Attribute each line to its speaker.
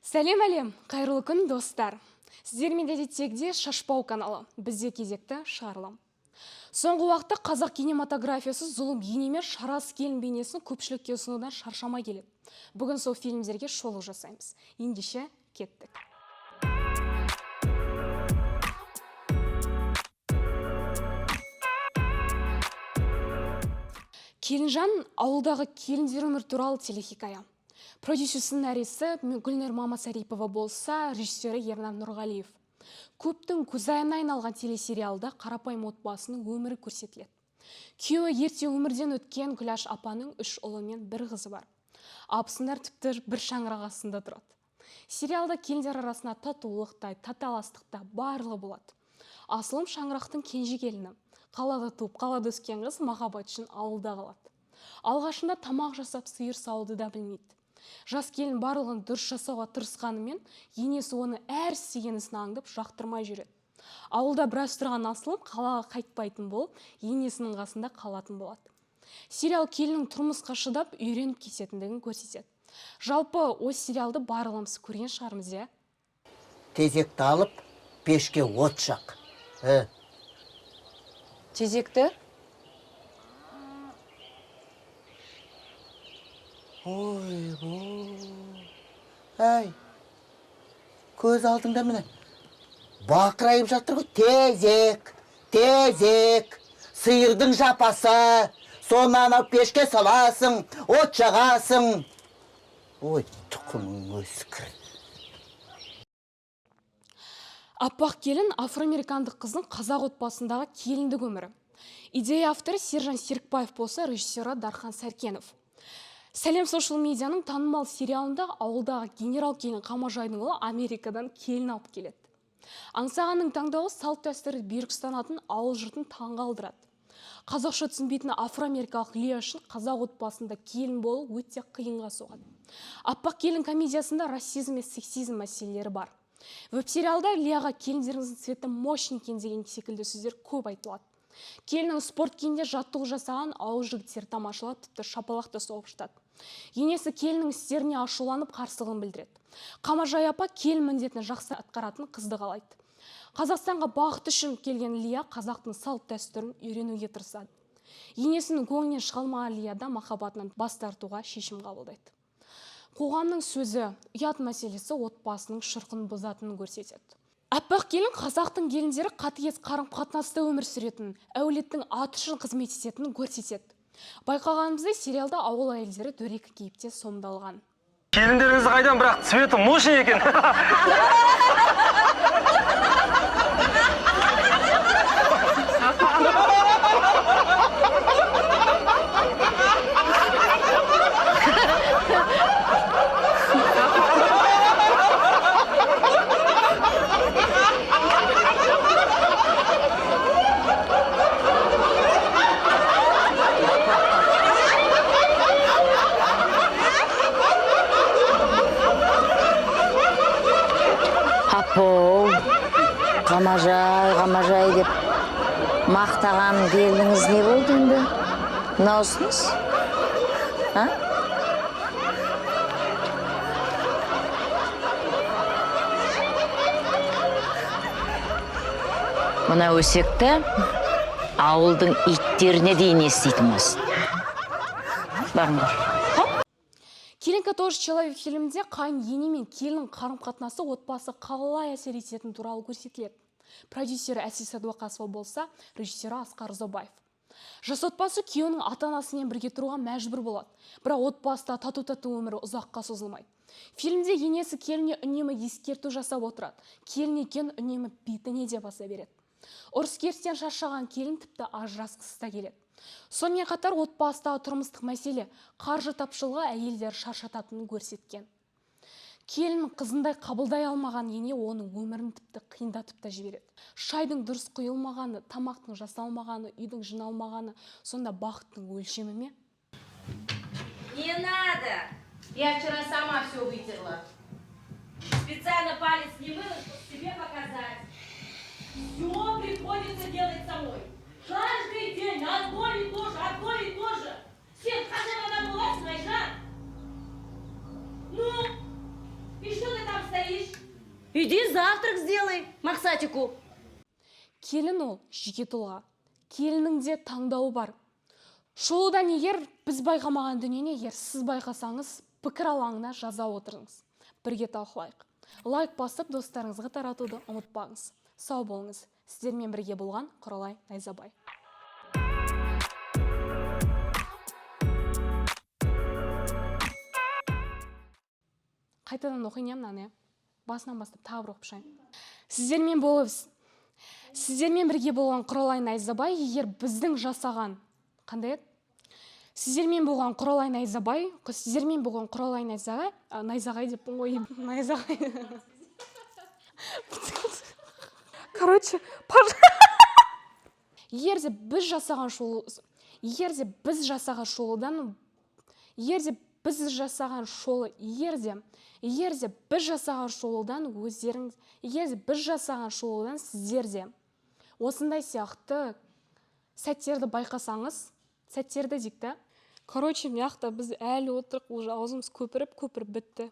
Speaker 1: Сәлем, әлем, қайырлы күн, достар! Сіздермен әдеттегідей Шашпау каналы. Бізде кезекті шығарылым. Соңғы уақытта қазақ кинематографиясы зұлым ене мен шарасыз келін бейнесін көпшілікке ұсынудан шаршамай келеді. Бүгін сол фильмдерге шолу жасаймыз. Ендеше, кеттік. Келінжан — ауылдағы келіндер өмірі туралы телехикая. Продюсер, сценарисі Гүлнұр Мамасарипова болса, режиссері Ернар Нұрғалиев. Көптің көзайымына айналған телесериалда қарапайым отбасының өмірі көрсетіледі. Күйеуі ерте өмірден өткен Күләш апаның үш ұлы мен бір қызы бар. Абысындар тіпті бір шаңырақ астында тұрады. Сериалда келіндер арасында татулық та, таталастық та, барлығы болады. Асылым — шаңырақтың кенже келіні. Қалада туып, қалада өскен қыз махаббат үшін ауылда қалады. Алғашында тамақ жасап, сиыр сауды да білмейді. Жас келін барлығын дұрыс жасауға тырысқанымен, енесі оны әр істеген ісін аңдып, жақтырмай жүреді. Ауылда біраз тұрған Асылым қалаға қайтпайтын болып, енесінің қасында қалатын болады. Сериал келіннің тұрмысқа шыдап, үйреніп кететіндігін көрсетеді. Жалпы, осы сериалды барлығымыз көрген шығармыз, иә?
Speaker 2: Тезекті алып, пешке от жақ. Ә,
Speaker 3: Тезекті?
Speaker 2: Ойбой. Әй, көз алдыңда міне бақырайып жатыр ғой. Тезек, тезек, сиырдың жапасы. Соны анау пешке саласың, от жағасың. Ой, тұқымың өскір.
Speaker 1: Аппақ келін — афроамерикандық қыздың қазақ отбасындағы келіндік өмірі. Идея авторы Сержан Серікбаев болса, режиссері Дархан Сәркенов. Сәлем Social медианың танымал сериалында ауылдағы генерал келін Қамажайдың ұлы Америкадан келін алып келеді. Аңсағанның таңдауы салт дәстүрді берік ұстанатын ауыл жұртын таңғалдырады. Қазақша түсінбейтін афроамерикалық Лия үшін қазақ отбасында келін болу өте қиынға соғады. Аппақ келін комедиясында расизм мен сексизм мәселелері бар. Веб сериалда Лияға «келіндеріңіздің цветі мощный екен» деген секілді сөздер көп айтылады. Келіннің спорт киімінде жаттығу жасаған ауыл жігіттері тамашалап, тіпті шапалақ та соғып жатады. Енесі келіннің істеріне ашуланып, қарсылығын білдіреді. Қамажай апа келін міндетін жақсы атқаратын қызды қалайды. Қазақстанға бақыт үшін келген Лия қазақтың салт дәстүрін үйренуге тырысады. Енесінің көңілінен шыға алмаған Лия да махаббатынан бас тартуға шешім қабылдайды. Қоғамның сөзі, ұят мәселесі отбасының шырқын бұзатынын көрсетеді. Аппақ келін қазақтың келіндері қатыгез қарым қатынаста өмір сүретін, әулеттің аты үшін қызмет ететінін көрсетеді. Байқағанымыздай, сериалда ауыл әйелдері дөрекі кейіпте сомдалған.
Speaker 4: Келіндеріңіз қайдан, бірақ цветі мощный екен.
Speaker 5: Апоу, Қамажай, Қамажай деп мақтаған келініңіз не болды енді? Мынаусыңыз? А? Мына өсекті ауылдың иттеріне дейін еститін болсын. Барыңдар.
Speaker 1: «Келинка тоже человек» фильмінде қайын ене мен келін қарым қатынасы отбасы қалай әсер ететіні туралы көрсетіледі. Продюсері Әсел Сәдуақасова болса, режиссері Асқар Ұзабаев. Жас отбасы күйеуінің ата анасымен бірге тұруға мәжбүр болады. Бірақ отбасыда тату тату өмірі ұзаққа созылмайды. Фильмде енесі келініне үнемі ескерту жасап отырады. Келін екен, үнемі бетіне де баса береді. Ұрыс керістен шаршаған келін тіпті ажырасқысы да келеді. Сонымен қатар, отбасыдағы тұрмыстық мәселе, қаржы тапшылығы әйелдер шаршататынын көрсеткен. Келін қызындай қабылдай алмаған ене оның өмірін тіпті қиындатып та жібереді. Шайдың дұрыс құйылмағаны, тамақтың жасалмағаны, үйдің жиналмағаны сонда бақыттың өлшемі ме?
Speaker 6: Не надо!
Speaker 7: Я вчера сама все вытерла.
Speaker 6: Специально палец не мыла, чтобы себе показать. Все приходится делать самой. Каждый день одно и то же, одно и то же. Сен қашан ана боласың, Айжан? Ну, и что ты там стоишь? Иди завтрак сделай Максатику.
Speaker 1: Келін ол жеке тұлға, келіннің де таңдауы бар. Шолудан егер біз байқамаған дүниені егер сіз байқасаңыз, пікір алаңына жаза отырыңыз, бірге талқылайық. Лайк басып, достарыңызға таратуды ұмытпаңыз. Сау болыңыз! Сіздермен бірге болған Құралай Найзабай. Қайтадан оқиын, иә, мынаны, иә, басынан бастап тағы бір оқып шығайын. Сіздермен бірге болған Құралай Найзабай. Егер біздің жасаған, қандай еді, сіздермен болған Құралай Найзабай, сіздермен болған Құралай Найзағай, Найзағай деппін ғой, Найзағай. Короче, егер де біз жасаған шолу, егер де біз жасаған шолудан, егер де біз жасаған шолу, егер де біз жасаған шолудан өздеріңіз, егер де біз жасаған шолудан сіздер де осындай сияқты сәттерді байқасаңыз, сәттерді дейік та. Короче, мына жақта біз әлі отырық, уже аузымыз көпіріп көпіріп бітті.